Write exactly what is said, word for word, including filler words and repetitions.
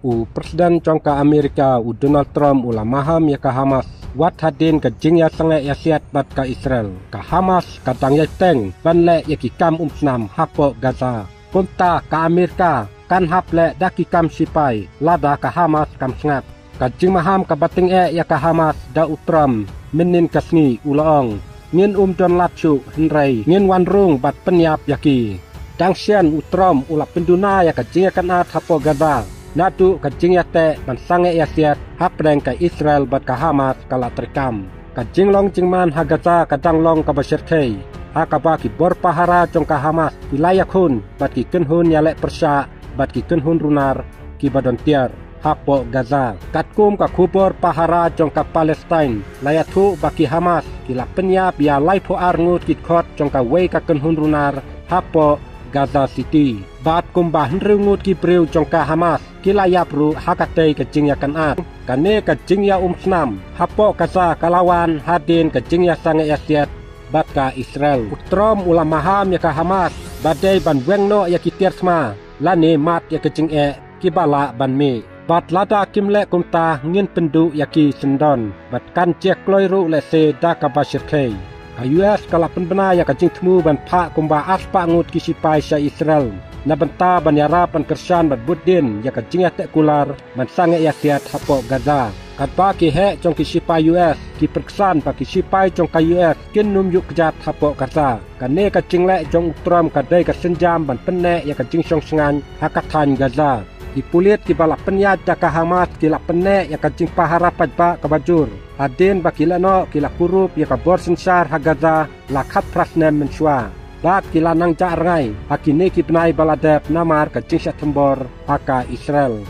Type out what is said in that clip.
U President jong ka Amerika u Donald Trump u la maham ïa ka Hamas wat hadien ka jingïasangeh ïasiat bad ka Israel. Ka Hamas ka dang ïaiteng ban leh ïa ki kam umsnam hapoh Gaza. Kumta ka Amerika kan hap leh da ki kam sipai lada ka Hamas kam sngap. Ka jingmaham kaba tyngeh ïa ka Hamas da u Trump mynnin ka sngi u la ong, ngin ym don lad shuh hynrei ngin wan rung bad pynïap ïa ki. Dang shen u Trump u la pynduna ïa ka jingïakynad hapoh Gaza naduh ka jingïateh ban sangeh ïasiat hapdeng ka Israel bad ka Hamas ka la treikam. Ka jinglong jingman ha Gaza ka dang long kaba shyrkhei ha kaba ki bor pahara jong ka Hamas ki la ïakhun bad ki kynhun ïaleh pyrshah bad ki kynhun runar kiba don tiar hapoh Gaza. Katkum ka khubor pahara jong ka Palestine la ïathuh ba ki Hamas ki la pynïap ïa laiphew ar ngut ki dkhot jong kawei ka kynhun runar hapoh Gaza City. Bad kumba hynriew ngut ki briew jong ka Hamas ki la ïap ruh ha katei ka jingïakynad. Kane ka jingïaumsnam hapoh Gaza ka la wan hadien ka jingïasangeh ïasiat bad ka Israel. U Trump u la maham ïa ka Hamas ba dei ban weng noh ïa ki tiar thma lane mad ïa ka jingeh kiba lah ban mih. Bad lada kim leh kumta ngin pynduh ïa ki syndon bad kan jekkloi ruh lehse da kaba shyrkhei. Ka U S ka la pynbna ïa ka jingthmu ban phah kumba arspah ngut ki sipai sha Israel na bynta ban ïarap ban kyrshan bad bud dien ïa ka jingïateh kular ban sangeh ïasiat hapoh Gaza. Katba ki heh jong ki sipai U S ki pynksan ba ki sipai jong ka U S kin ym ïuh kjat hapoh Gaza. Kane ka jingleh jong u Trump ka dei ka sienjam ban pynneh ïa ka jingshong shngaiñ ha ka thaiñ Gaza. Ki pulit kiba la pynïaid da ka Hamas ki la pynneh ïa ka jingpahara paidbah kaba jur. Hadien ba ki leh noh ki la kurup ïa ka bor synshar ha Gaza la khatphra snem mynshuwa. Bad ki la nang jah rngai ha kine ki bnai ba la dep namar ka jingshah thombor ha ka Israel.